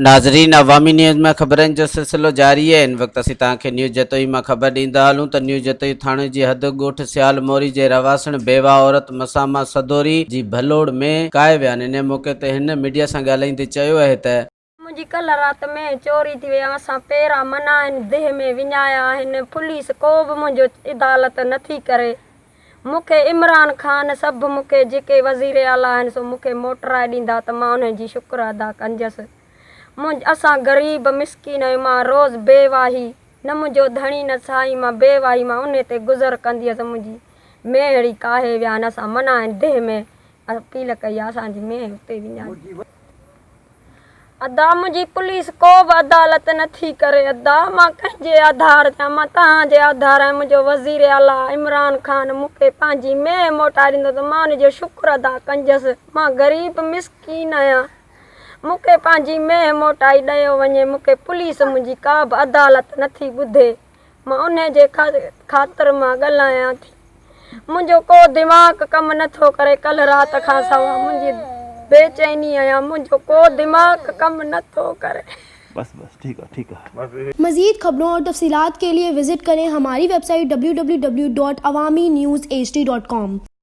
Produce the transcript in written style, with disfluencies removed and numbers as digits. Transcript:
ناظرين عوامي نيوز ۾ خبرن جو سلسلو جاري آهي هن وقت اسين توهان کي نيوز جتوئي مان خبر ڏيندا هلون ته نيوز جتوئي ٿاڻي جي حد ڳوٺ سيال موري جي رهواسڻ بيواهه عورت مساما سدوري جي ڀلوڙ ۾ ڪاهي ويا آهن انهي موقعي تي هن ميڊيا سان ڳالهائيندي چيو آهي ته. منهنجي ڪلهه رات مينهن چوري ٿي وئي اسان پيرا منائن ديهه ۾ وڃايا آهن پوليس ڪو به منهنجو عدالت نٿي ڪري مون کي عمران خان سڀ مون کي جيڪي وزير اعليٰ آهن سو مون کي موٽرائي ڏيندا ته مان انهن جي شڪر ادا ڪنجس. مون اسان غريب مسڪين آهيون مان روز بي واهي نه منهنجو ڌڻي نه سائين مان بي واهي مان انهي تي گذر ڪندي هيس منهنجي مينهڙي ڪاهي ويا آهن اسان منائن ديهه ۾ اپيل ڪئي آ اسان جي مينهن اتي وڃائي. ادا منهنجي پوليس ڪو به عدالت نه ٿي ڪري ادا مان ڪنهن جي آڌار تي مان توهان جي آڌار آهيان منهنجو وزير اعليٰ عمران خان مون کي پنهنجي مينهن موٽائي ڏيندو ته مان ان جو شڪر ادا ڪنجس مان غريب مسڪين آهيان مون کي پنهنجي مينهن موٽائي ڏيو وڃي مون کي پوليس منهنجي ڪا به عدالت نه ٿي ٻڌي مان انهي جي خاطر مان ڳالهايان ٿي. منهنجو ڪو دماغ ڪم نه ٿو ڪري ڪلهه رات کان سوا منهنجي بيچيني آهيان منهنجو ڪو دماغ ڪم نه ٿو ڪري. بس بس ٺيڪ آ ٺيڪ آ. مزيد خبرون اور تفصيلات کے لئے وزٽ ڪرين ھماري website W W W dot Awami news H D dot com.